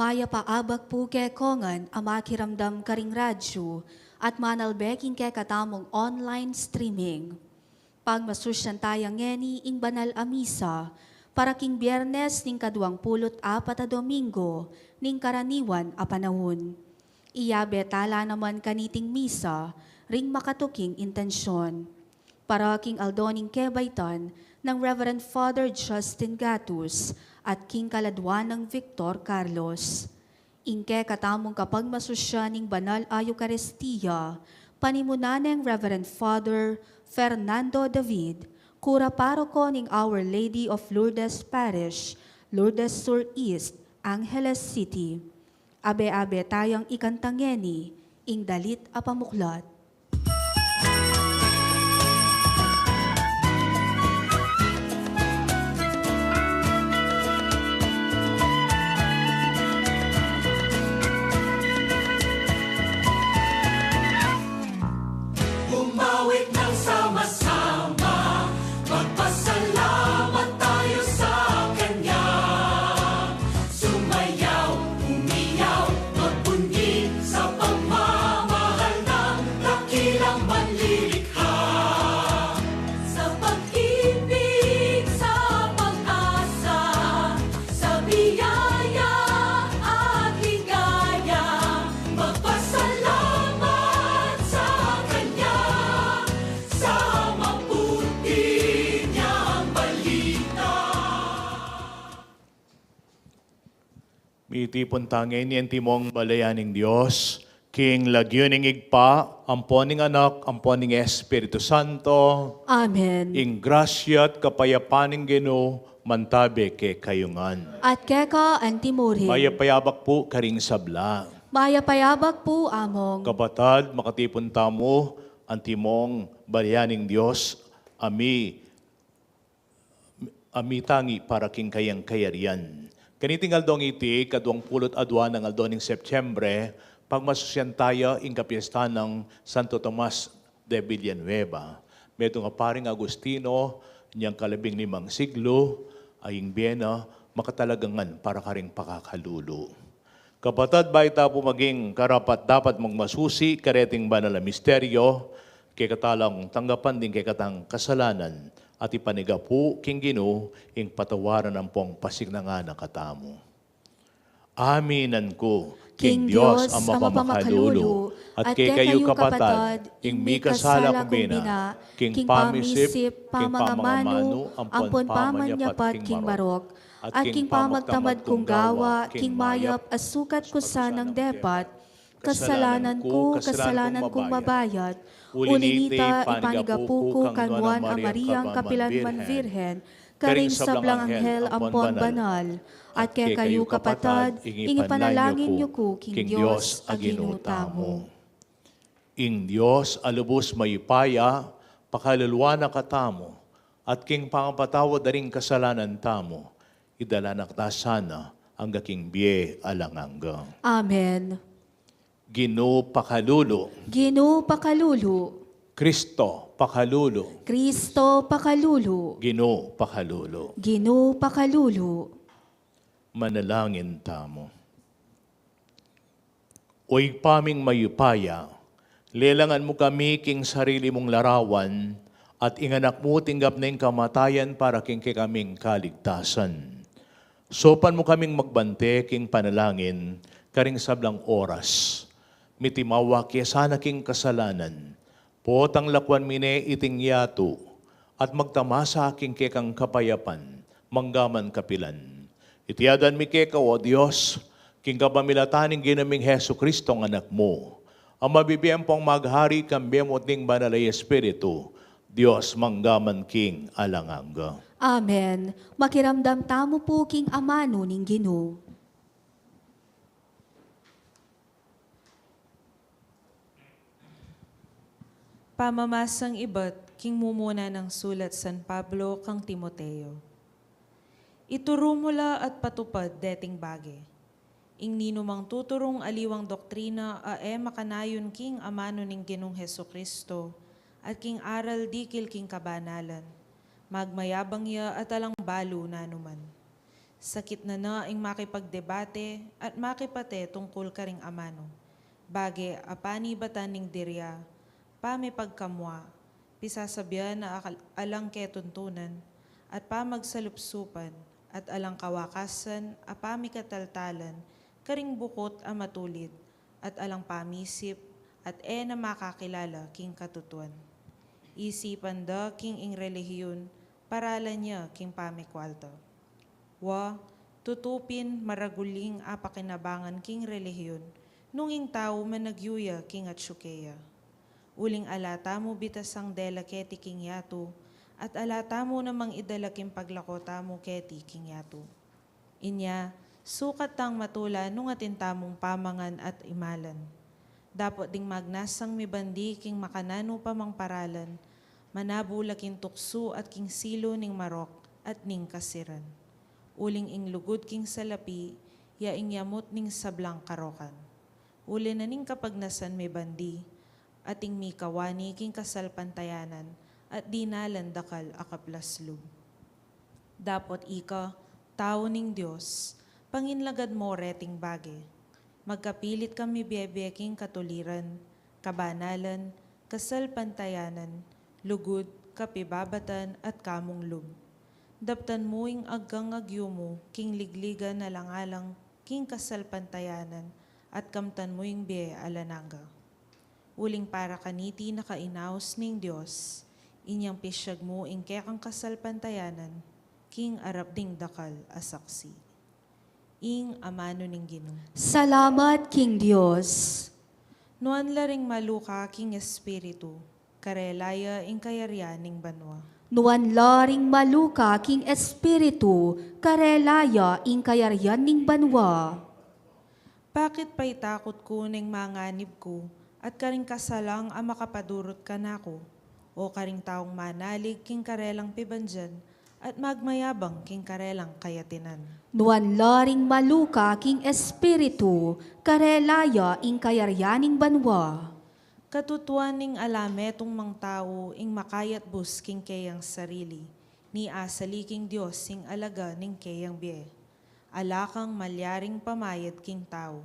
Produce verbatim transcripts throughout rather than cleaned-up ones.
Mayap a abak pu kekongan a makiramdam karing radyu at manalbe king kekatamung online streaming. Pagmasusyan taya ngeni ing banal a misa para king Biyernes ning kaduang pulu't apat a Domingo ning karaniwan a panaun. Iyabe tala naman kaniting misa ring makatuking intensyon. Para king aldo ning kebaitan nang Reverend Father Justin Gatus at king kaladwa nang Victor Carlos. Ing kekatamung kapagmasusyan ning banal a Eukaristia, panimunan neng Reverend Father Fernando David, kura paroko ning Our Lady of Lourdes Parish, Lourdes Sur East, Angeles City. Abe-abe tayang ikanta ngeni ing dalit a pamuklat. Bumawit ng sama-sama, magpasalamat tayo sa Kanya. Sumayaw, umiyaw, magbunyi sa pagmamahal ng dakilang manlilikha. Sa pag-ibig, sa pag-asa, sa biyaya at ligaya, magpasalamat sa Kanya, sa mabuti niyang balita. Mitipun ta ngeni antimong balayan ning Dios, king lagyu ning Ibpa, ampo ning Anak, ampo ning Espiritu Santo. Amen. Ing grasya at kapayapan ning Ginu, mantabe kekayu ngan. At keka antimurin. Mayap a abak pu karing sabla. Mayap a abak pu, Among. Kapatad, makatipun tamu antimong balayan ning Dios, ami a mitangi para king kayang kayarian. Kaniting aldong iti, kaduang pulu't adwa nang aldo ning Setyembre, pagmasusyan taya ing kapiestan nang Santo Tomas de Villanueva. Metung a Paring Agustino, inyang kalabing limang siglo, a ing bie na makatalaga ngan para karing pakakalulu. Kapatad, bayu ta pu maging karapat-dapat magmasusi kareting banal a misteryo, kekatalang tanggapan ding kekatang kasalanan at ipanigapu king Ginu ing patawaran ampong pasiknangan na katamu. Aminan ku king Dios a mapamakalulu, at kekayu kapatad, ing mikasala kung bina, king pamisip, king pamangamanu, ampon pamanyapat king marok, at king pamagtamad kung gawa, king mayap a sukat kusang depat, kasalanan ku, kasalanan kung mabayat, uli nita ipanigapu ku kang Nuan a Mariang kapilan man Virgen, karing sablang anghel ampon banal, at kekayu kapatad, ing ipanalangin yu ku king Dios a Ginu tamu. Ing Dios a lubus mayupaya, pakaluluan na katamu, at king pangapatawad da ring kasalanan tamu, idala na kata sana angga king bie alang angga. Amen. Ginu pakalulu. Ginu pakalulu. Kristo pakalulu. Kristo pakalulu. Ginu pakalulu. Ginu pakalulu. Manalangin tamu. O Ibpa ming mayupaya, lelangan mu kami king sarili mung larawan, at ing Anak mu tinggap na ing kamatayan para king kekaming kaligtasan. Saupan mu kaming magbante king panalangin karing sablang oras. Mitimawa ke sana king kasalanan, potang lakuan mi ne iting yatu, at magtamasa king kekang kapayapan, manggaman kapilan. Iti aduan mi keka, O Dios, king kapamilatan ning Ginu ming Jesucristo a Anak mu, a mabibie ampong maghari kambe mu at ning Banal a Espiritu, Dios manggaman king alang angga. Amen. Makiramdam tamu pu king amanu ning Ginu. Pamamasang ibat king mumuna nang sulat San Pablo kang Timoteo. Ituru mu la at patupad deting bage. Ing ninumang tuturung aliwang doktrina a e makanayun king amanu ning Ginung Jesucristo, at king aral dikil king kabanalan, magmayabang ya at alang balu nanuman. Sakit na na ing makipagdebate at makipate tungkul karing amanu. Bage a panibatan ning dirya, pamipagkamua, pisasabian a akal-, alang ketuntunan, at pamagsalupsupan, at alang kawakasan a pamikataltalan, karing bukut a matulid, at alang pamisip, at e na makakilala king katutuan. Isipan da king ing relihiyun, paralan ya king pamikwalta. Wa, tutu pin maragul ing apakinabangan king relihiyun, nung ing tau managyu ya king atsu keya. Uling ala tamu bitasang dela keti king yatu, at ala tamu namang idala king paglako tamu keti king yatu. Inya, sukat tang matula nung atin tamung pamangan at imalan. Dapot ding magnasang mibandi king makananu pa mang paralan, manabu la king tuksu at king silu ning marok at ning kasiran. Uling ing lugud king salapi, ya ing yamut ning sablang karokan. Uli na ning kapagnasan mibandi, ating mikawani king kasalpantayanan, at dinalan dakal a kaplas lub. Dapot ika, tau ning Dios, panginlagad mo reting bage. Magkapilit kang mibie-bie king katuliran, kabanalan, kasalpantayanan, lugud, kapibabatan, at kamung lub. Daptan mu ing agkang agyu mu king ligligan alang-alang king kasalpantayanan, at kamtan mu ing bie alang angga. Uling para kaniti nakainaus ning Dios, inyang pisyag mu ing kekang kasalpantayanan, king arap ding dakal a saksi. Ing amanu ning Ginu. Salamat king Dios. Nuan la ring maluka king espiritu, karela ya ing kayarian ning banua. Nuan la ring maluka king espiritu, karela ya ing kayarian ning banua. Bakit paitakut ku ning manganib ku, at karing kasalang a makapadurut kanaku, o karing taung manalig king karelang pibandian, at magmayabang king karelang kayatinan? Nuan la ring maluka king espiritu, karela ya ing kayarian ning banua. Katutuan ning ala metung mang tau ing makayatbus king keyang sarili, ni asali king Dios ing alaga ning keyang bie. Ala kang malyaring pamayad king tau.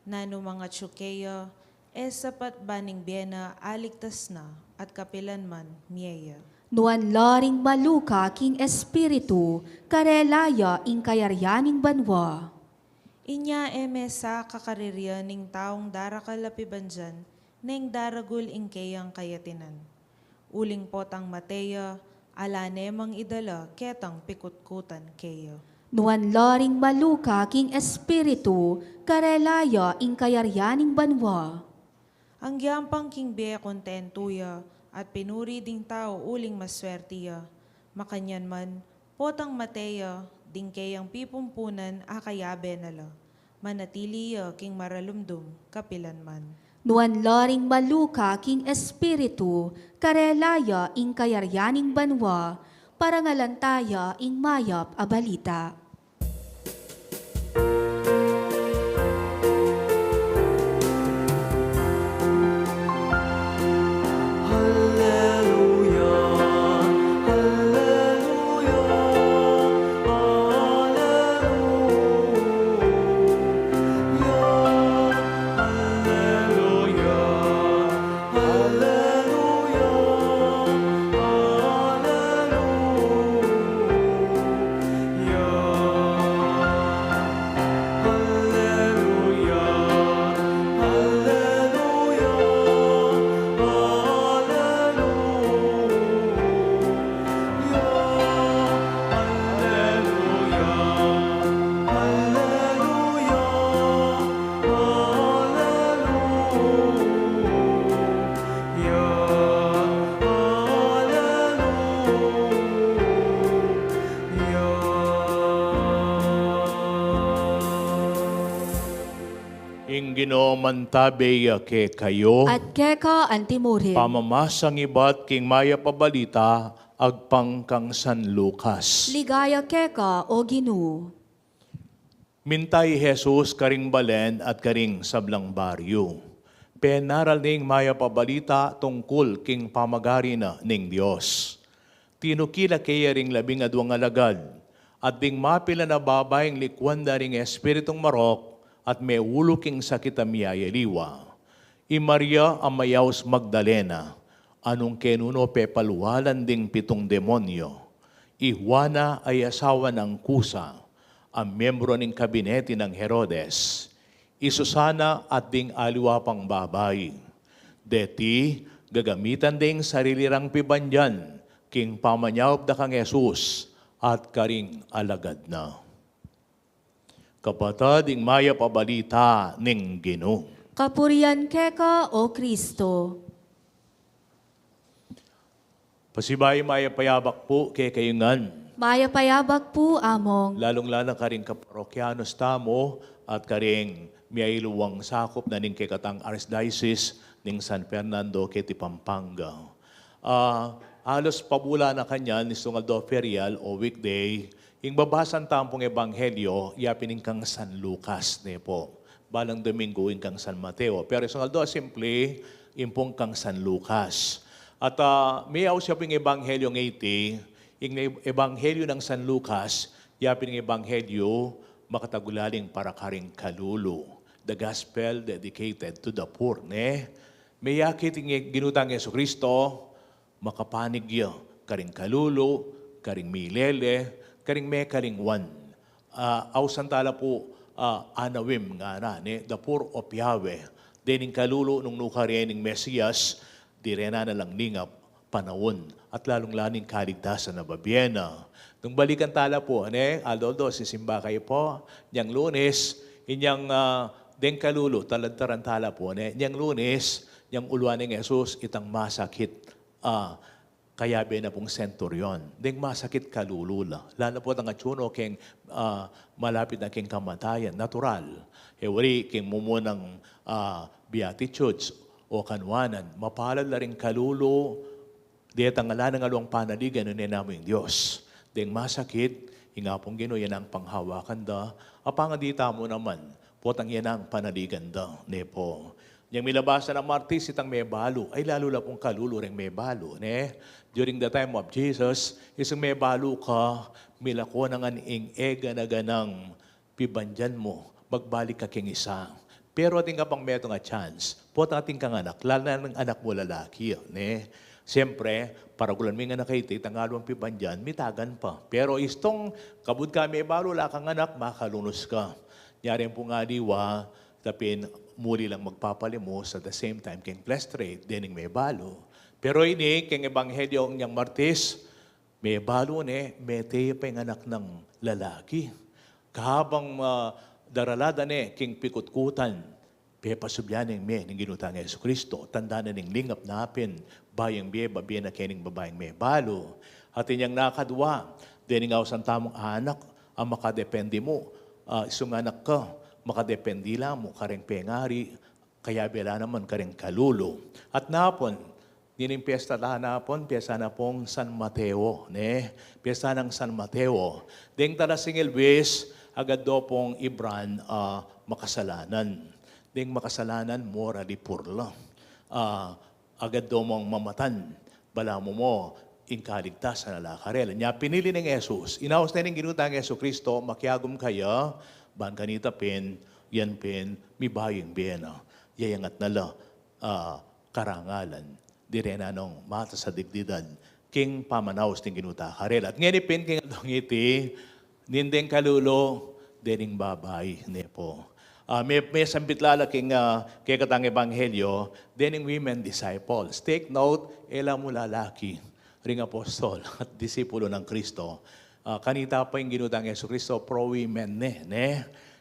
Nanu mang atsu keya, e sapat ba ning bie na aligtas na, at kapilan man mie ya? Nuan la ring maluka king espiritu, karela ya ing kayarian ning banua. Inya e me sa kakaririan ning taung darakal a pibandian, neng daragul ing keyang kayatinan. Uling potang mate ya, ala ne mang idala ketang pikutkutan keya. Nuan la ring maluka king espiritu, karela ya ing kayarian ning banua. Anggyang pang king bie kontentu ya, at pinuri ding tau uling maswerti ya. Makanyan man, potang mate ya, ding keyang pipumpunan a kayabe na la, manatili ya king maralumdum kapilan man. Nuan la ring maluka king espiritu, karela ya ing kayarian ning banua. Parangalan taya ing mayap a balita. Ing Ginu mantabe ya kekayu. At keka antimurin. Pamamasang ibat king mayap a balita agpang kang San Lucas. Ligaya keka, O Ginu. Minta i Jesus karing balen at karing sablang baryu. Penaral ne ing mayap a balita tungkul king pamagari na ning Dios. Tinuki la keya ring labing aduang alagad, At ding mapilan a babaing likuan da ring espiritung marok, at meulu king sakit a miyayaliwa. I Maria a mayaus Magdalena, a nung kenu no pepalwalan ding pitung demonyo. I Juana a asawa nang Kusa, a miyembro ning kabinete nang Herodes. I Susana at ding aliwa pang babai. Deti, gagamitan ding sarili rang pibandian, king pamanyaup da kang Jesus, at karing alagad na. Kapatad, ing mayap a balita ning Ginu. Kapurian keka, O Kristo. Pasibayu mayap a yabak pu kekayu ngan. Mayap a yabak pu, Among. Lalung-lala karing kaparokyanos tamu at karing miyayaliwang sakup na ning kekatang Archdiocese ning San Fernando keti Pampanga. Ah, alos pabula na kanyan, istung aldo ferial o weekday, ing babasan tamu pung ebanghelyo, yapin ing kang San Lucas, ne pu. Balang Domingo ing kang San Mateo. Pero istung aldo simple, ing pung kang San Lucas. At, ah, miyaus ya pu ing ebanghelyo ngeni, ing ebanghelyo nang San Lucas, yapin ing ebanghelyo makatagulaling para karing kalulu. The gospel dedicated to the poor, ne? Meyakit ing Ginu tang Jesucristo, makapanig ya karing kalulu, karing milele, karing mekalingwan. Ah, ausan tala pu, ah, anawim ngana, ne, the poor of Yahweh. Dening kalulu nung nukarin ing Mesias, di rena na lang ningap panaun, at lalung-lalu ing kaligtasan a bibie na. Nung balikan tala pu, ne, aldo-aldo sisimba kayu pu, inyang Lunes, inyang, ah, deng kalulu, talantaran tala pu, ne, inyang Lunes, inyang uluan neng Jesus, itang masakit, ah, kayabe na pung senturyon. Deng masakit kalulu la. Lalo na pu itang atyu no keng, ah, malapit na keng kamatayan, natural. E wari keng mumunang, ah, Beatitudes o kanuanan, mapalad la ring kalulu, detang ala nang aluang panaligan nune namu ing Dios. Deng masakit, ing Apung Ginu, ya nang panghawakan da, apang dita mu naman, potang ya nang panaligan da, ne pu. Inyang milabasan a Martis, itang mebalu, ay lalu la pung kalulu reng mebalu, ne? During the time of Jesus, isung mebalu ka, milako na ngan ing e gana-ganang pibandian mu, magbalik ka keng isa. Pero atin ka pang metung a chance, potang atin kang anak, lalu na ing anak mu lalaki, ne? Siyempre, paragulan mu ing anak a iti, itang aluang pibandian, mitagan pa. Pero istung kabud ka mebalu, ala kang anak, makalunus ka. Nyari pung aliwa, tapin muli lang magpapalimus at the same time keng flesh trade, dening mebalu. Pero ini, keng ebanghelyo inyang Martis, mebalu ne, mete ya pa ing anak nang lalaki. Kabang, ah, darala da ne king pikutkutan, pepasubli ya neng mie ning Ginu tang Jesucristo, tanda na ning lingap na pin bayung bie, babie na keni ning babaing mebalu. At inyang nakadwa, dening ausan tamung anak a makadepende mu, ah, isung anak ka, makadepende la mu kareng pengari, kayabe la naman kareng kalulu. At napun, nining piyesta la napun, piyesta na pung San Mateo, ne? Piyesta nang San Mateo. Deng talasingil buis, agad do pung ibran, ah, makasalanan. Deng makasalanan, morally poor la. Ah, agad do mung mamatan, balamu mo, ing kaligtasan ala karela. Nya pinili neng Jesus, inaus ne ning Ginu tang Jesucristo, makiagum kaya, ban kanita pin, yan pin, mibayung bie na, yayangat na la, ah, karangalan, di rena nung matas a digdidan, king pamanaus ning Ginu ta karela. At ngeni pin, king adwang iti, ning deng kalulu, dening babai, ne pu. Ah, me, mesambit la la king, ah, kekatang ebanghelyo, dening women disciples. Take note, e la mu lalaki ring apostol at disipulo nang Kristo. Ah, kanita pa ing Ginu tang Jesucristo, pro women ne, ne?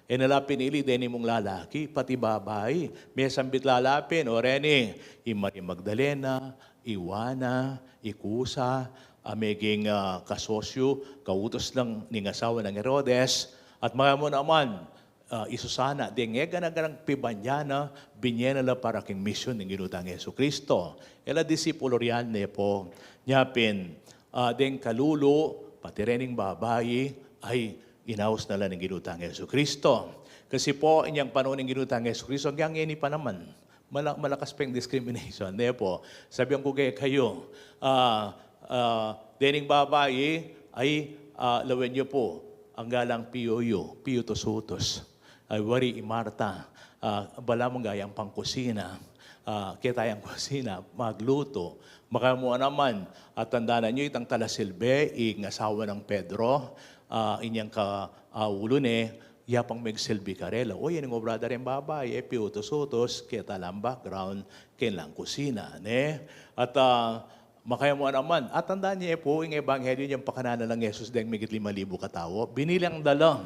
E na la pinili dening mung lalaki, pati babai. Mesambit la la pin, o reni, i Maria Magdalena, i Juana, i Kusa, a meging, ah, kasosyu, kautus lang ning asawa nang Herodes, at mayaman naman, ah, i Susana, deng e gana-ganang pibandian na, binye na la para king misyun ning Ginu tang Jesucristo. E la disipulo rian ne pu, nya pin, ah, deng kalulu, pati rening babai, ay inaus na la ning Ginu tang Jesucristo. Kasi pu, inyang panaun ning Ginu tang Jesucristo, agyang ngeni pa naman, mala-, malakas pa ing discrimination, ne pu? Sabian ku kekayu, ah, ah, dening babai, ay, ah, lawen yu pu, angga lang piyu-yu, piyu tusutus. Ay, wari i Marta, ah, balamu angga yang pangkusina, ah, keta yang kusina, magluto. Makayamu naman, at tandanan yu itang talasilbi, ing asawa nang Pedro, ah, inyang ka, ah, ulu ne, ya pang megsilbi karela. O, yan ing obra da reng babai, e, piyu tusutus, keta lang background, keng lang kusina, ne? At, ah, makayamu naman, at tandanan ye pu, ing ebanghelyo inyang pakanan na nang Jesus deng migit lima libu katau, binilang da la.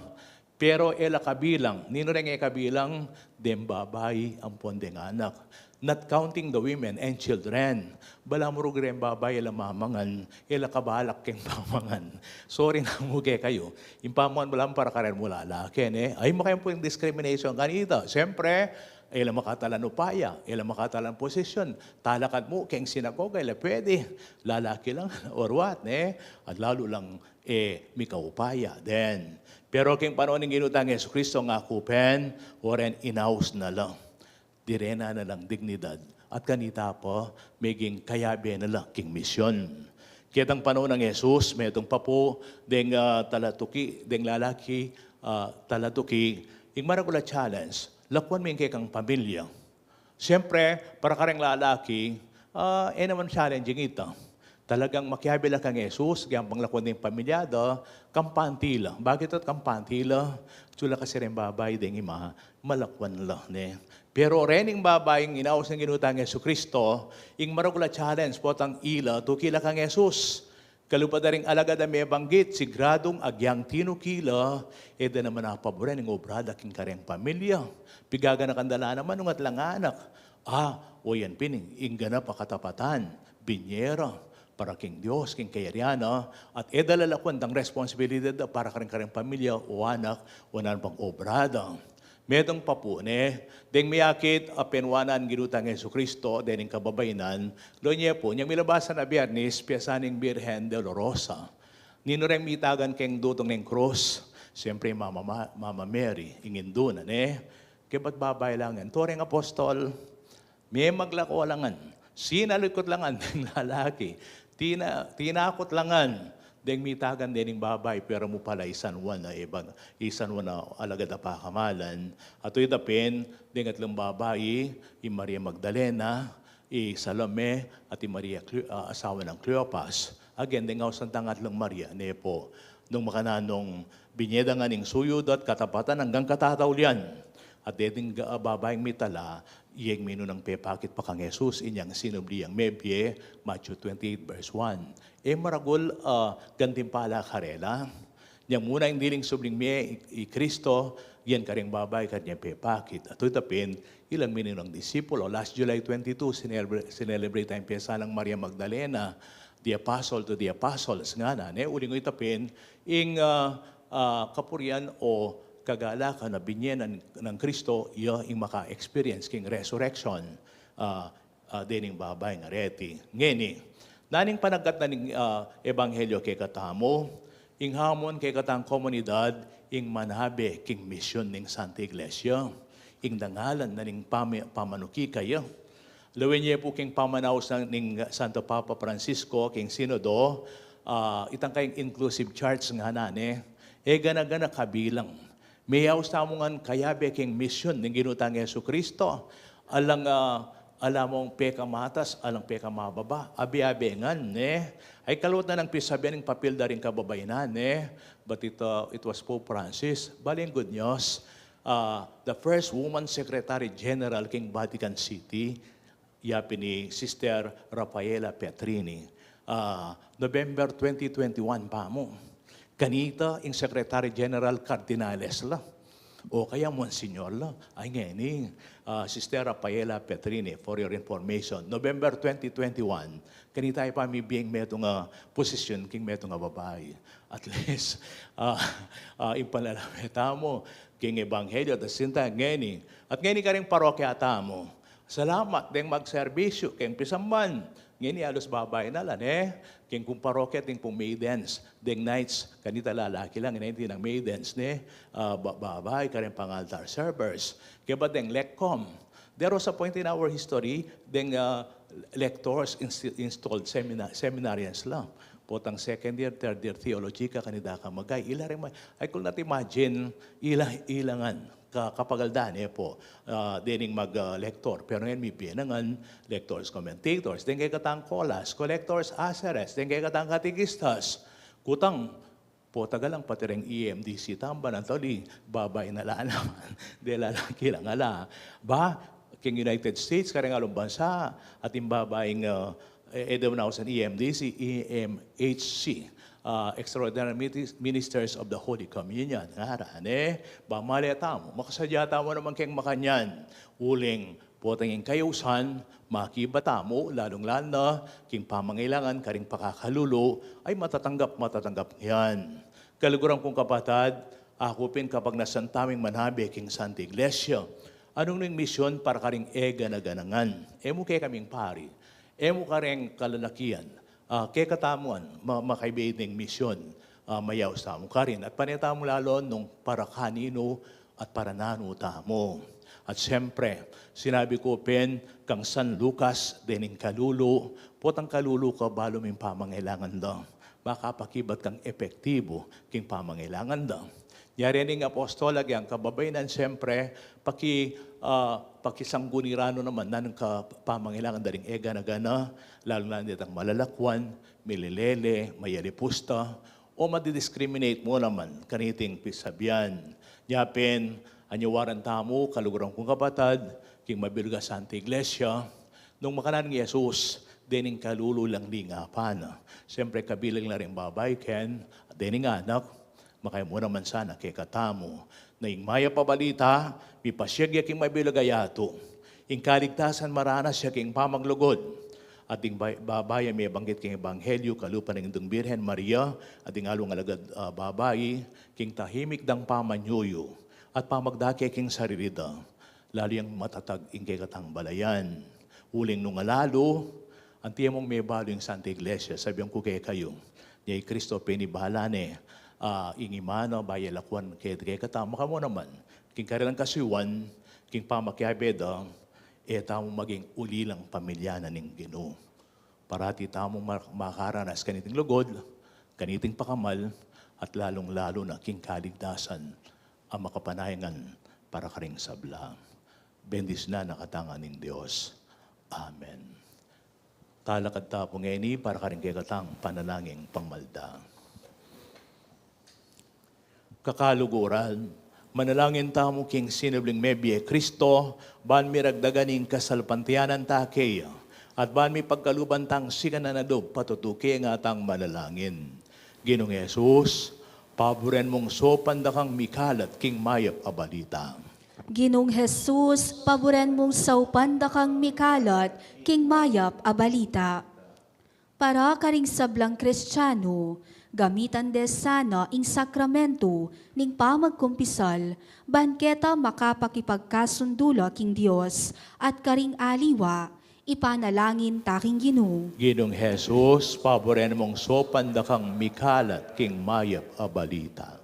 Pero e la kabilang, ninu reng e kabilang, deng babai ampon deng anak. Not counting the women and children. Balamu rugud reng babai e la mamangan, e la kabalak keng pamangan. Sorry na mu kekayu. Ing pamangan balamu para kareng lalaki, ne? Ay, makayamu pu ing discrimination kanita. Siyempre, e la makatalan upaya, e la makatalan posisyon. Talakad mu keng sinagoga, e la pwede. Lalaki lang, or what, ne? At lalu lang, e, mika upaya din. Pero keng panaun ning Ginu tang Jesucristo, ngaku pen, o ren inaus na la. Direnan na lang dignidad. At kanita pa, meging kayabe na la king misyon. Ketang panaun nang Jesus, metung pa pu deng, ah, talatuki, deng lalaki, ah, talatuki, ing maragul a challenge, lakuan me ing kekang pamilya. Siyempre, para kareng lalaki, ah, e naman challenging ita. Talagang makiabe la kang Jesus, kaya panglakuan deng pamilya da, kampante la. Bakit at kampante la? Atsu la kasi reng babai deng ima, malakuan la, ne? Pero rening babai, ing inaus ning Ginu tang Jesucristo, ing maragul a challenge potang ila, tuki la kang Jesus. Kalupa da ring alagad a mebanggit, sigradung agyang tinuki la, e da naman apaburen ing obra da king kareng pamilya. Pigaganakan da la naman nung atlang anak. Ah, o yan pin ing, ing ganap a katapatan, binye ra para king Dios, king kayarian na, at e da lalakuan dang responsibilidad da para karing kareng pamilya, o anak, o nanu pang obra da. Metung pa pu, ne, deng miyakit a penwanan ning Ginu tang Jesucristo, dening kababaenan, lawen ye pu, inyang milabasan a Biernes, piyasan ning Birhen Dolorosa. Ninu reng mitagan keng dutung ning krus? Siyempre, Mama, Ma-, Mama Mary, ing indu na, ne? Kebat babai la ngan. Ato reng apostol, mie maglako la ngan. Sinalikut la ngan deng lalaki. Tina-, tinakut la ngan deng mitagan dening babai, pero mu pala i San Juan a ebang-, i San Juan a alagad a pakamalan. Ato ita pin, deng atlung babai, i Maria Magdalena, i Salome, at i Maria Cleo-, ah, asawa nang Cleopas. Again, deng ausan tang atlung Maria, ne pu. Nung makananu nung binye da ngan ing suyu da at katapatan anggang katataulian. At deting ga-, babaing mitala, iyeng minunang pepakit pa kang Jesus, inyang sinubli yang mebie, Matthew twenty-eight verse one. E maragul, ah, gantimpala karela. Inyang muna ing diling subling mie i, i Kristo, yan kareng babai kareng pepakit. Ato ita pin, ilang minunang disipulo. Last July twenty-two, sinelebra-, sinelebrate tayang piyesta nang Maria Magdalena, the apostle to the apostles, ngana, ne? Uling ita pin, ing, ah, ah, kapurian o kagalakan a binye nang, nang Kristo, iya ing maka-experience king resurrection, ah, ah, dening babai ngareti. Ngeni, naning panagkat na ning, ah, ebanghelyo kekatamu, ing hamon kekatang komunidad, ing manabe king misyon ning Santa Iglesia, ing dangalan na ning pami-, pamanuki kaya. Lawen ye pu king pamanaus na ning Santo Papa Francisco king Sinodo, ah, itang kayang inclusive church ngana, ne? E gana-gana kabilang. Meyaus tamu ngan kayabe king misyon ning Ginu tang Jesucristo. Alang, ah, ala mung pekamatas, alang pekamababa, abe-abe ngan, ne? Ay, kalutan nang pisabian ing papil da ring kababaenan, ne? But it, uh, it was Pope Francis. Bale, ing good news, uh, the first woman secretary general king Vatican City, ya pin i Sister Rafaela Petrini. Ah, November twenty twenty-one pa mu. Kanita ing Secretary General, Cardinales la. O kaya Monsignor la. Ay, ngeni, ah, Sister Rafaela Petrini, for your information. November twenty twenty-one, kanita ya pa mibie ing metung a posisyon king metung a babai. At least, ah, ah, ing panlalawe tamu king ebanghelyo, at the same time, ngeni. At ngeni karing parokya tamu. Salamat deng magserbisyu keng pisamban. Ngeni alus babai na la, ne? Keng kung parokya atin pung maidens, deng knights, kanita lalaki lang, ngeni atin nang maidens, ne? Ah, ba-, babai, kareng pang-altar servers. Kaya ba deng leckom? There was a point in our history, deng, ah, lectors, insti-, installed semina-, seminarians la. Potang second year, third year theology ka, kanita ka magay. Ila rin ma-, I could not imagine, ila, ilangan, ka, kapagal da ne pu, ah, dening mag, ah, lector. Pero ngeni mibie na ngan lectors commentators, deng kekatang scholas, collectors aseres, deng kekatang katekistas. Kutang, potang galang pati reng E M D C tamban, antali, babai na la naman. De la laki lang ala. Ba, king United States, kareng alung bansa, atin babaing, ah, e, e daw na usan E M D C, E M H C, ah, Extraordinary Minis-, Ministers of the Holy Communion. Ngaran, e, ba male tamu, makasadya tamu naman keng makanyan, uling potang ing kayausan, makibat tamu, lalung-lalu na, king pamangailangan karing pakakalulu, ay matatanggap, matatanggap yan. Kaluguran kung kapatad, aku pin kapagnasan taming manabe king Santa Iglesia, anung ning misyon para karing e gana-gana ngan. E mu kekaming pari, e mu kareng kalalakian, ah, kekatamu ngan, ma-, makaibe ning misyon, ah, mayaus tamu karin. At pane tamu lalu nung para kaninu at para nanu tamu. At siyempre, sinabi ku pin kang San Lucas, dening kalulu, potang kalulu ka balu mu ing pamangailangan da, makapakibat kang epektibu king pamangailangan da. Yari ning apostol, agyang kababaynan, siyempre, paki-, ah, pakisangguni ra nu naman nanung kapamangailangan da ring e gana-gana, lalu na detang malalakuan, milelele, mayalipusta, o madidiscriminate mu naman kaniting pisabian. Nya pin, anyawaran tamu, kaluguran kung kapatad, king mabilug a Santa Iglesia, nung makananu nang Jesus, dening kalulu lang lingapan. Siyempre, kabilang na ring babai ken, dening anak, makaimu naman sana kekatamu. Na ing mayap a balita, mipasiag ya king mabilug a yatu. Ing kaligtasan maranas ya king pamaglugud. At ing bay-, babai a mibanggit king ebanghelyu, kalupa ning Indung Birhen Maria, at ing alwang alagad, ah, babai, king tahimik dang pamanyuyu at pamagdake king sarili da, lalu yang matatag ing kekatang balayan. Uling nung alalu, anti mung mebalu ing Santa Iglesia, sabian ku kekayu, nya i Kristo pin ibala ne, ah, ing imana, bayu lakuan ke, kekatamu, makamu naman, king karelang kasuyuan, king pamakiabe da, e tamu maging ulilang pamilya na ning Ginu. Parati tamung ma-, makaranas kaniting lugud, kaniting pakamal, at lalung-lalu na king kaligtasan a makapanayangan para karing sabla. Bendisyonan na katamu ning Dios. Amen. Talakad ta pu ngeni para karing kekatang panalangin pangmalda. Kakaluguran, manalangin tamu king sinubling mebie Kristo, ban miragdagan ing kasalpantayanan ta keya, at ban mipagkaluban tang sikanan a lub patutu keng atang manalangin. Ginung Jesus, paburen mung saupan da kang mikalat king mayap a balita. Ginung Jesus, paburen mung saupan da kang mikalat king mayap a balita. Para karing sablang Kristiano, gamitan de sana ing sakramento ning pamagkumpisal, ban keta makapakipagkasundu la king Dios at karing aliwa, ipanalangin ta king Ginu. Ginung Jesus, paburen mung saupan da kang mikalat king mayap a balita.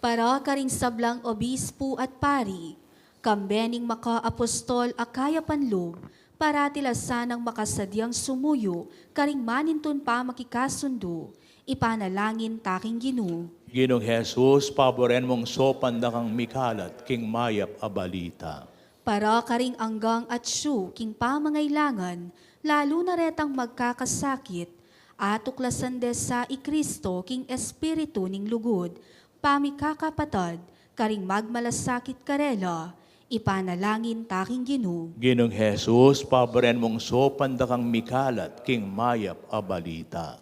Para karing sablang obispo at pari, kambe ning makaapostol a kayapan lub, parati la sanang makasadyang sumuyu karing manintun pamakikasundu, ipanalangin ta king Ginu. Ginung Jesus, paburen mung saupan da kang mikalat king mayap a balita. Para karing anggang atyu king pamangailangan, lalu na retang magkakasakit, atuklasan de sa i Kristo king espiritu ning lugud, pamikakapatad, karing magmalasakit karela, ipanalangin ta king Ginu. Ginung Jesus, paburen mung saupan da kang mikalat king mayap a balita.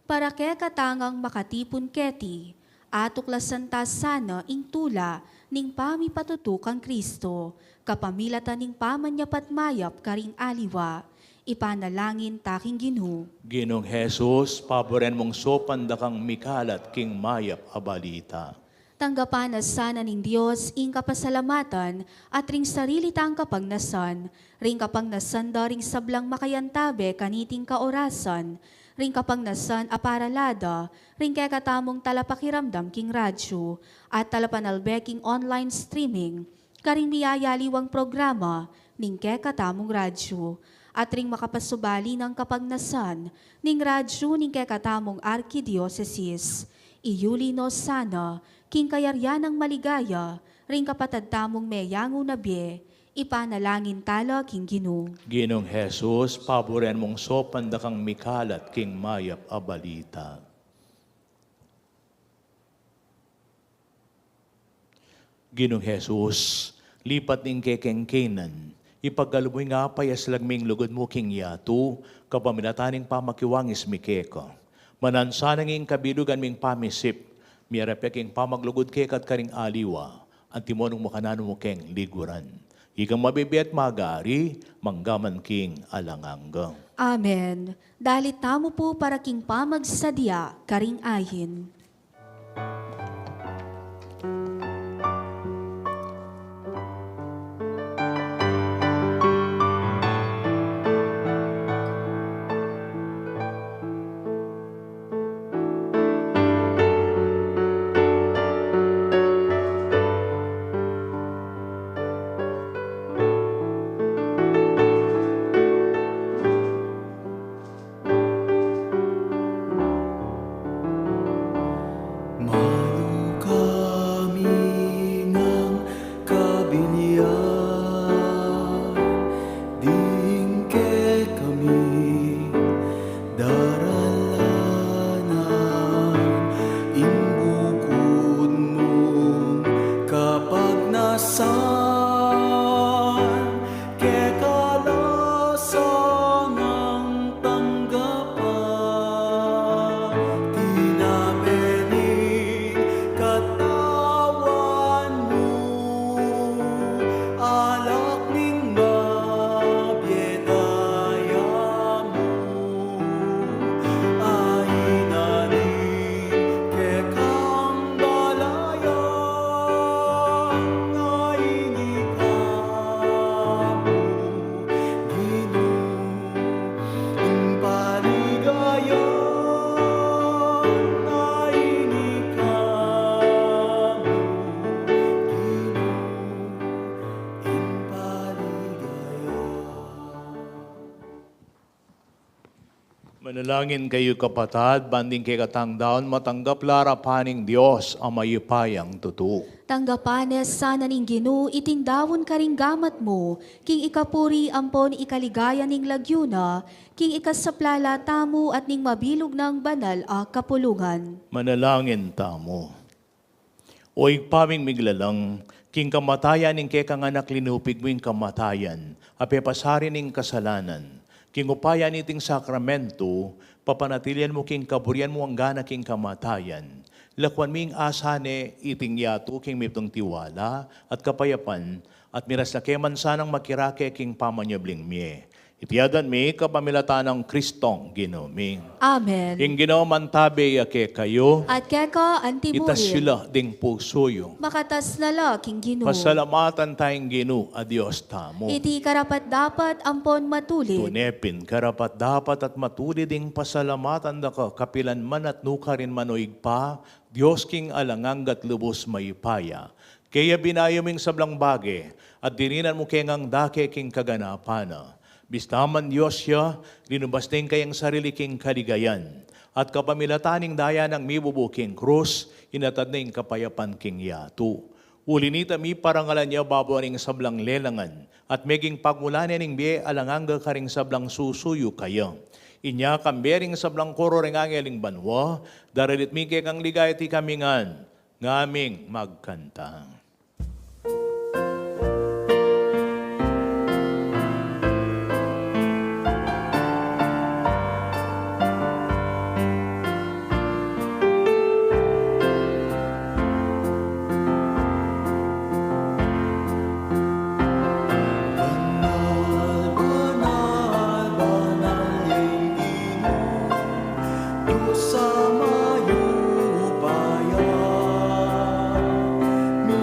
Para kekatang makatipun keti, atuklasan ta sana ing tula ning pamipatutu kang Kristo, kapamilatan ning pamanyapat mayap karing aliwa, ipanalangin ta king Ginu. Ginung Jesus, paburen mung saupan da kang mikalat king mayap a balita. Tanggapan na sana ning Dios ing kapasalamatan at ring sarili tang kapagnasan, ring kapagnasan da ring sablang makayantabe kaniting kaorasan, ring kapagnasan a parala da ring kekatamung talapakiramdam king radyu at talapanalbe king online streaming, karing miyayaliwang programa ning kekatamung radyu. at ring makapasubali nang kapagnasan ning radyu ning kekatamung arkidiosesis. Iyuli no sana king kayarian nang maligaya ring kapatad tamung meyangu na bie. Ipanalangin tala king Ginu. Ginung Jesus, paburen mung saupan da kang mikalat king mayap a balita. Ginung Jesus, lipat ning kekeng kenan, ipagkalub mu ing apayas lagming lugud mu king yatu, kapamilatan ning pamakiwangis mi keka. Manansa nang ing kabilugan ming pamisip, miarap ya king pamaglugud keka at karing aliwa, antimong makananu mu keng liguran. Ikang mabibie at magari, mangga man king alang angga. Amen. Dalit tamu pu para king pamagsadya karing ayin. Manu kami ngang kabilyan, ding kekami daralanan, ing bukud mung kapagnasan, keka la sanang tanggapan, tinape ning katawan mu, alak ning mabie daya mu, ainanin kekang dalayan, aini ka mu, Ginu, ing paligaya, aini ka mu, Ginu, ing paligaya. Manalangin kayu, kapatad, ban ding kekatang daun matanggap la arapan ning Dios a mayupayang tutu. Tanggapan ne sana ning Ginu iting daun karing gamat mu, king ikapuri ampon ikaligaya ning lagyu na, king ikasaplala tamu at ning mabilug nang banal a kapulungan. Manalangin tamu. O Ibpa ming miglalang, king kamatayan ning kekang Anak linupig mu ing kamatayan, a pepasari ning kasalanan. King upaya niting sakramento, papanatilian mu king kaburian mu anggang angga king kamatayan. Lakuan ming asahan ne iting yatu king mipnung tiwala at kapayapan, at miras na ke man sanang makirake king pamanyubling mie. Iti adwan mi kapamilatan nang Kristong Ginu mi. Amen. Ing Ginu mantabe ya kekayu. At keka antimurin. Itas yu la ding pusu yu. Makatas na la king Ginu. Pasalamatan taya ing Ginu a Dios tamu. Iti karapat-dapat ampon matulid. Tune pin karapat-dapat at matulid ing pasalamatan da ka kapilan man at nukarin man, o Ibpa, Dios king alang angga at lubus mayupaya. Kaya binayu mu ing sablang bage, at dininan mu ke ngang dake king kaganapan na. Bista man Dios ya, linubas ne ing kayang sarili king kaligayan, at kapamilatan ning daya nang mibubu king krus, inatad ne ing kapayapan king yatu. Uli nita, miparangalan ya babo ning sablang lelangan, at meging pagmulan ne ning bie alang angga karing sablang susuyu kaya. Inya kambe ring sablang koro ring angel ning banua, daralit mi kekang ligaya, at ikami ngan ngaming magkanta. Banal, banal, ing Ginu, Dios a mayupaya, mi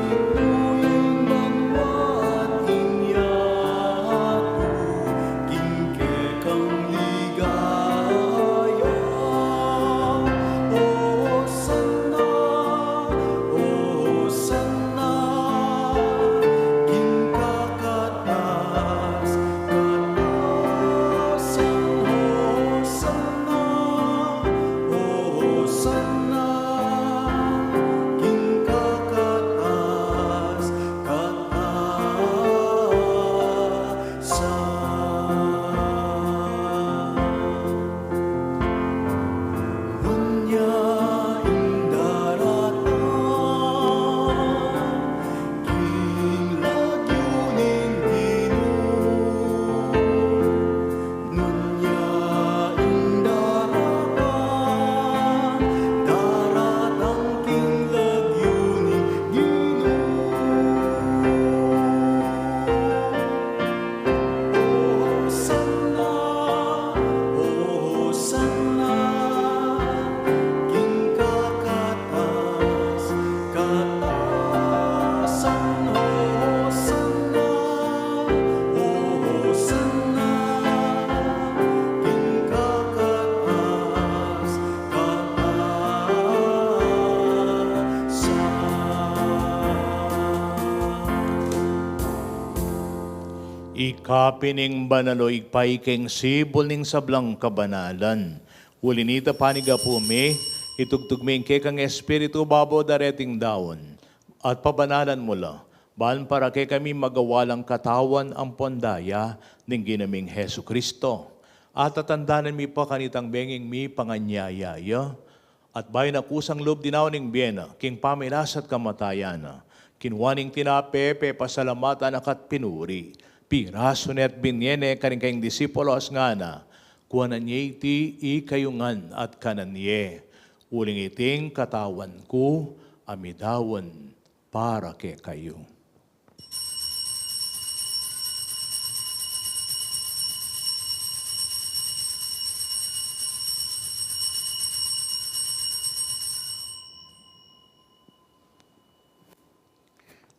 Ika pin ing banal, o Ibpa, ika ing sibul ning sablang kabanalan. Uli nita, panigapu mi, itugtug mi ing kekang Espiritu babo dareting daun, at pabanalan mu la, ban para kekami magawa lang katawan ampon daya ning Ginu ming Jesucristo. At tatandanan mi pa kanitang benging mipanganyaya ya, at bayu na kusang lub dinaun ing bie na, king pamilas at kamatayan na, kinua ne ing tinape, pepasalamatan na ka't pinuri, pirasu ne at binie ne karing kayang disipulos, ngana: Kuanan ye iti ikayu ngan at kanan ye, uling iti ing katawan ku a midaun para kekayu.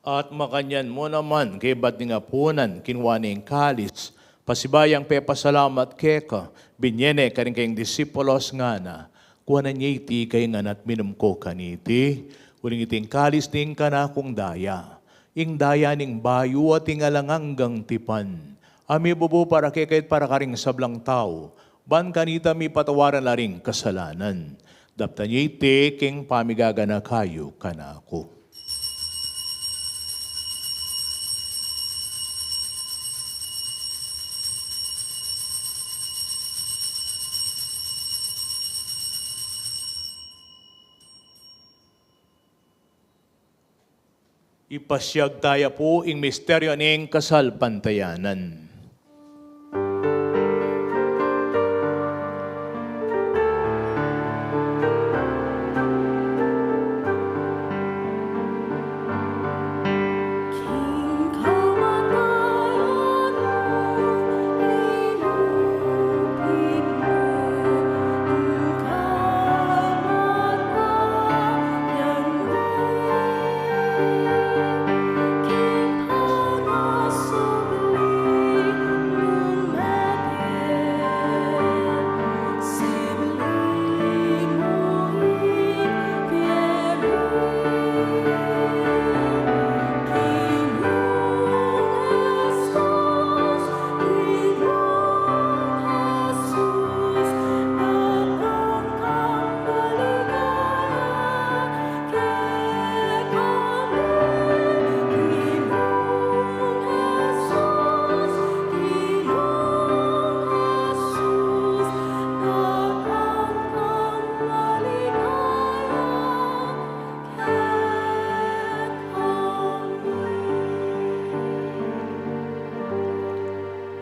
At makanyan mu naman, kaybat ning apunan, kinua ne ing kalis, pasibayu yang pepasalamat keka, binie ne karing kayang disipulos, ngana: Kuanan ye iti ikayu ngan at minum ko kaniti, uling iti ing kalis ning kanakung daya, ing daya ning bayu at ing alang anggang tipan, a mibubu para kekayu at para karing sablang tau, ban kanita mipatawaran la ring kasalanan. Daptan ye iti king pamigaganaka yu kanaku. Ipasiag taya pu ing misteryu ning kasalpantayanan.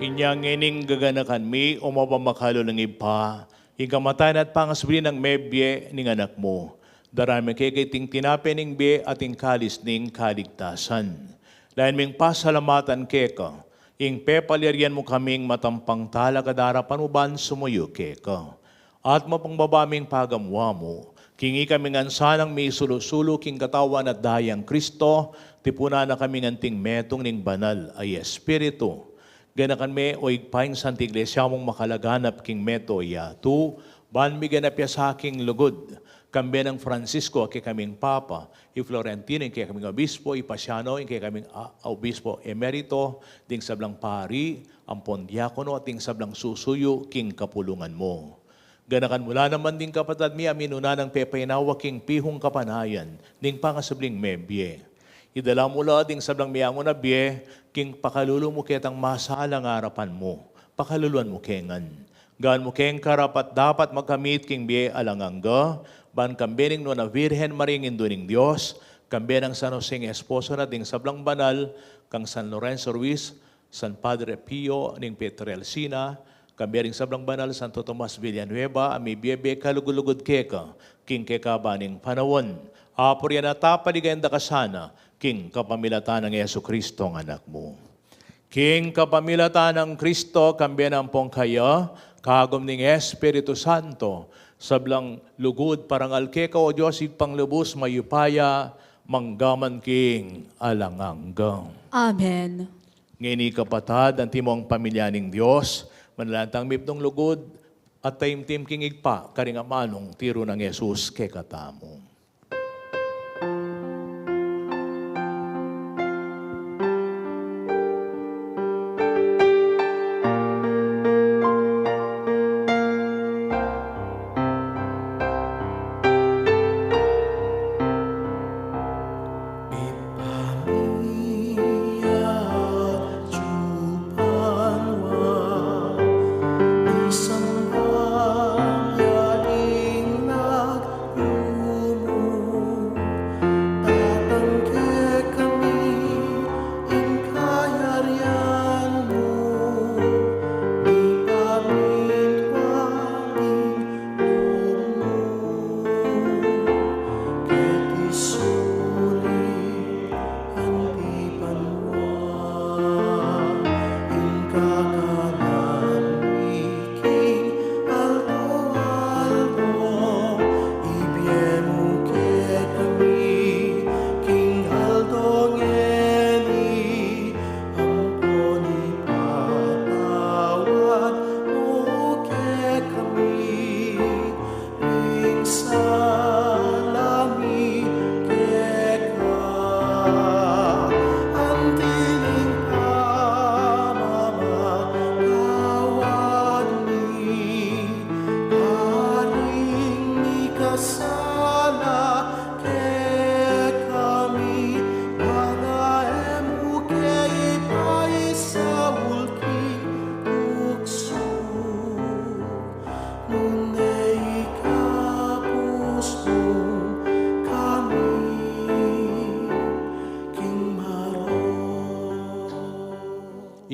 Inya ngening gaganakan mi, o mapamakalulung Ibpa, ing kamatayan at pangasubli nang mebie ning Anak mu. Darayan mi keka iting tinape ning bie at ing kalis ning kaligtasan. Layan ming pasalamatan keka ing pepalyarian mu kaming matampang talakad king arapan mu ban sumuyu keka. At mapangbaba ming pagamuan mu, king ikami ngan sanang misulu-sulu king katawan at dayang Kristo, tipunan na kaming anting metung ning Banal a Espiritu. Ganakan me, o Ibpa, ing Santa Iglesia mung makalaganap king mabilug a yatu, ban miganap ya sa king lugud, kambe nang Francisco a kekaming Papa, i Florentino ing kekaming Obispo, i Paciano ing kekaming, a, Obispo Emerito, ding sablang pari ampon diakono, at ding sablang susuyu king kapulungan mu. Ganakan mu la naman ding kapatad mi a minuna nang pepainawa king pihung kapanayan ning pangasubling mebie. Idala mu la ding sablang meangu na bie king pakalulu mu ketang masalang arapan mu. Pakaluluan mu ke ngan. Gawan mu keng karapat-dapat magkamit king bie alang angga, ban kambe ning Nuan a Virgen Maria ing Indu ning Dios, kambe nang San Jose ing esposo na, ding sablang banal, kang San Lorenzo Ruiz, San Padre Pio ning Pietrelcina, kambe ring sablang banal, Santo Tomas Villanueva, a mibie-bie kalugud-lugud keka king kekaban ning panaun. Apurian at apaligayan da ka sana king kapamilatan nang Jesucristo a Anak mu. King kapamilatan nang Kristo, kambe na ampon kaya, kagum ning Espiritu Santo, sablang lugud parangal keka, o Dios, Ibpang lubus mayupaya, mangga man king alang angga. Amen. Ngeni kapatad, antimong pamilya ning Dios, manalangin tang mipnung lugud at taimtim king Ibpa, karing amanung tiru nang Jesus kekatamu.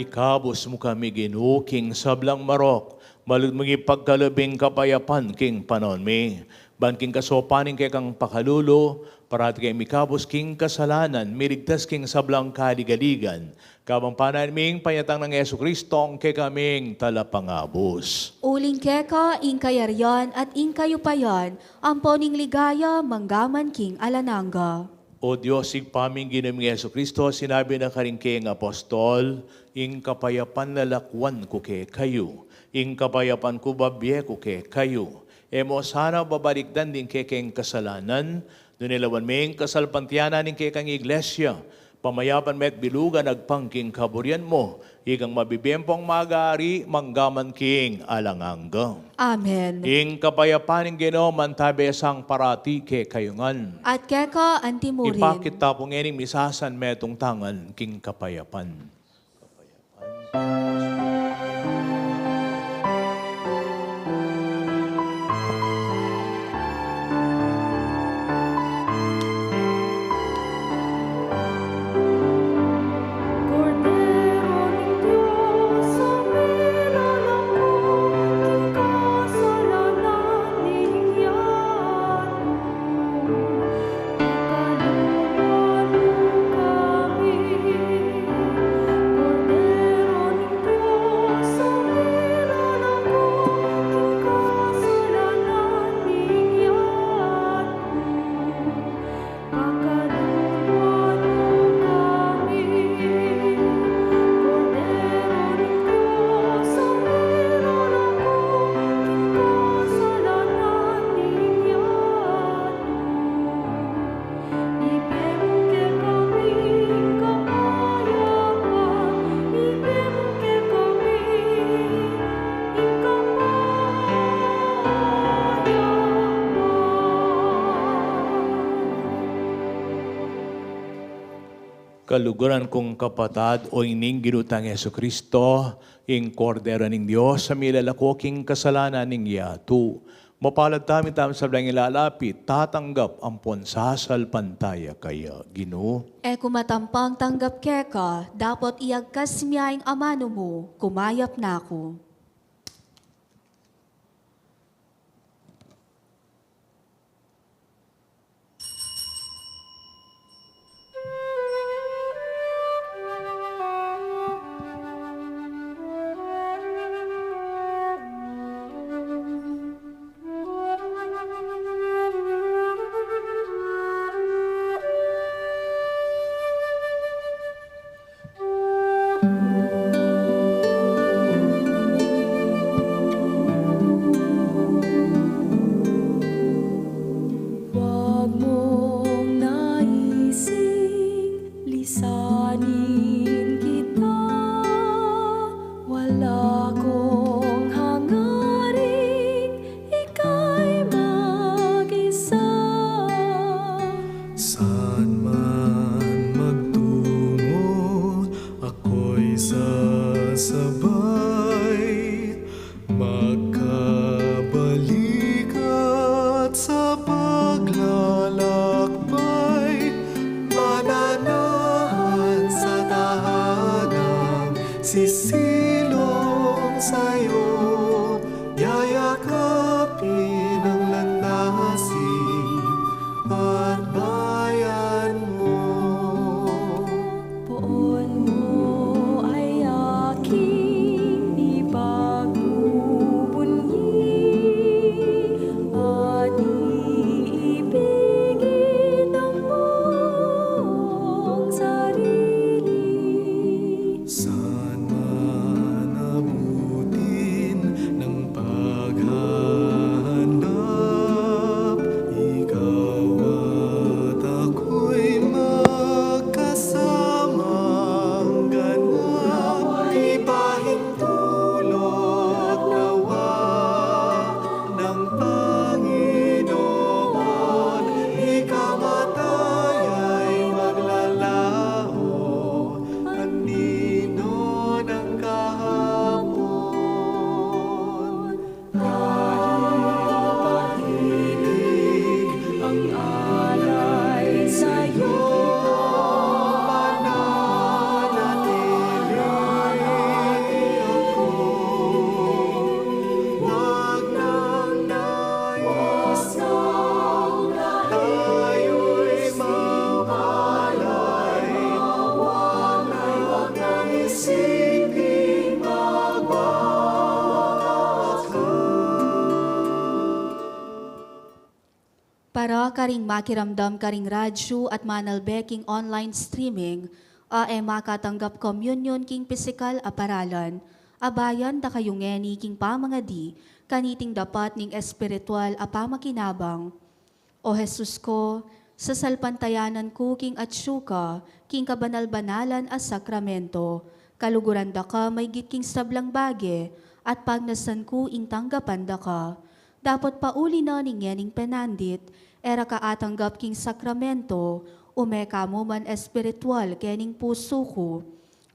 Ikabus mu kami, Ginu, king sablang marok, malugud mung ipagkalub ing kapayapan king panaun mi. Ban king kasaupan ning kekang pakalulu, parati kami mikabus king kasalanan, miligtas king sablang kaligaligan. Kabang panayan mi ing panyatang nang Jesucristo, ing kekaming Talapangabus. Uling keka ing kayarian at ing kayupayan, ampo ning ligaya manggaman king alang angga. O Dios, Ibpa ming Ginu ming Jesucristo, sinabi na karing keng apostol, ing kapayapan lalakwan ku kekayu, ing kapayapan ku babie ku kekayu. E mu sana babalikdan ding kekeng kasalanan, nune lawan me ing kasalpantayanan ning kekang Iglesia, pamayapan me at bilugan agpang king kaburian mu, ikang mabibie ampong mag-ari manggaman king alang angga. Amen. Ing kapayapan ning Ginu mantabe sa parati kekayu ngan. At keka anti mu rin. Ipakit ta pu ngening misasanmetung tangan king kapayapan. Kaluguran kung kapatad, o ini ing Ginu tang Jesucristo, ing Kordero ning Dios, a milalako king kasalanan ning yatu. Mapalad tamu, tamu sablang ilalapit, tatanggap ampon sasalpantaya kaya, Ginu. E ku matampang tanggap keka, dapot iyagkas mi ya ing amanu mu, kumayap na ku. Wag mong naising lisanin kita, wala kong hangaring ika'y mag-isa. Saan man magtungo, ako'y sasabay, magkabalikat sa paglalakbay, mananahan sa tahanang sisilong sa'yo, yayakapin ang landasing at bayan mo. Poon mo ay aking ipagbubunyi at iibigin ang buong sarili. Saan man abutin Ring makiramdam karing radyu at manalbe king online streaming, a e makatanggap komunyon king pisikal a paralan, abayan da kayu ngeni king pamangadi kaniting dapat ning espiritual a pamakinabang. O Jesus ko, sasalpantayanan ku king atyu ka king kabanal-banalan a sakramento, kaluguran da ka maygit king sablang bage, at pagnasan ku ing tanggapan da ka. Dapot pauli na ning ngening penandit, e ra ka atanggap king sakramento, ume ka mu man espiritual kening pusu ku.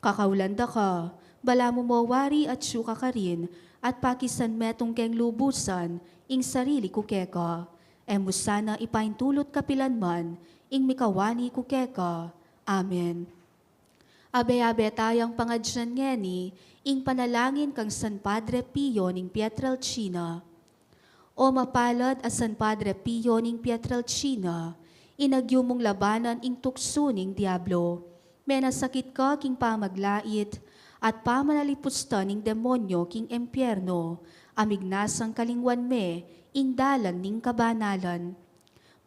Kakaulan da ka, balamu mo wari atyu ka karin, at pakisan metung keng lubusan ing sarili ku keka. E mu sana ipaintulut kapilan man ing mikawani ku keka. Amen. Abe-abe tayang pangadyan ngeni ing panalangin kang San Padre Pio ning Pietrelcina. O mapalad a San Padre Pio ning Pietrelcina, inagyu mung labanan ing tuksu ning Diablo. Menasakit ka king pamaglait at pamanalipusta ning demonyo king impierno, a mignasang kalingwan me ing dalan ning kabanalan.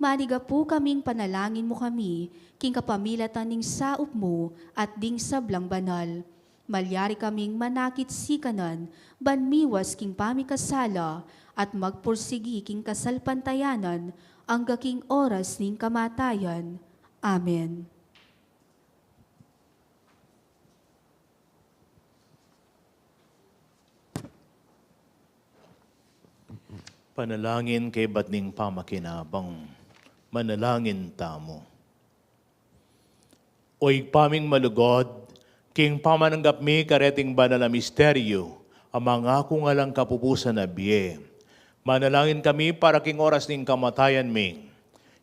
Manigapu kaming panalangin mu kami, king kapamilatan ning saup mu at ding sablang banal. Malyari kaming manakit sikanan, ban miwas king pamikasala, at magpursigi king kasalpantayanan, angga king oras ning kamatayan. Amen. Panalangin kaybat ning pamakinabang. Manalangin tamu. O Ibpa ming malugud, king pamananggap mi kareting banal a misteryu, a mangaku ngalang kapupusan a bie, manalangin kami para king oras ning kamatayan mi,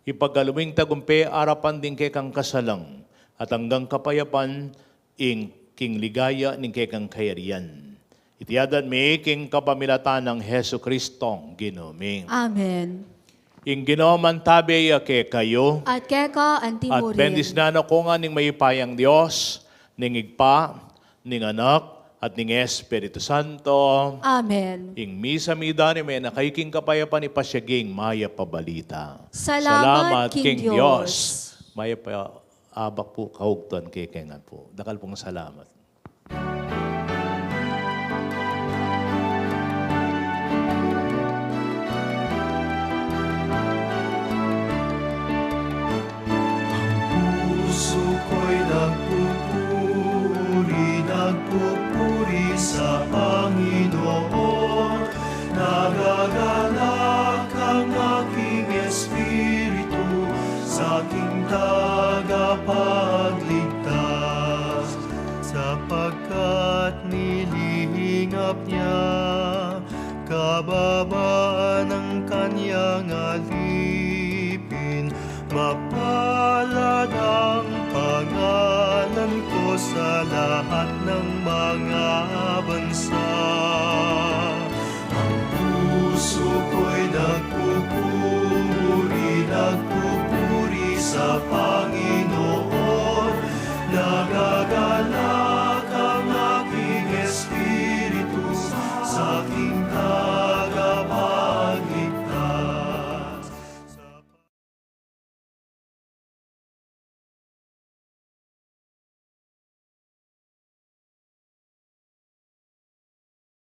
ipagkalub ming tagumpe arapan ding kekang kasalang, at anggang kapayapan ing king ligaya ning kekang kayarian. Iti adwan mi king kapamilatan nang Jesucristong Ginu mi. Amen. Ing Ginu mantabe ya kekayu. At keka anti mu rin. At bendisnan na kayu ngan ning mayupayang Dios, ning Ibpa, ning Anak, at ning Espiritu Santo. Amen. Ing misa mi dane me na kayu king kapayapan, ipasyag ing mayap a balita. Salamat king Dios. Mayap a abak pu, kaugtuan kekeng ngan pu. Dakal pung salamat. Ang pusu ko'y nagpupuri, nagpupuri sa Panginoon. Nagagalak ang aking espiritu sa aking tagapagligtas, sapagkat nilingap niya kababaan ng kanyang alipin. Mapalad ang pangalan ko sa lahat ng mga bansa. Ang puso ko'y nagpupuri, nagpupuri sa Panginoon.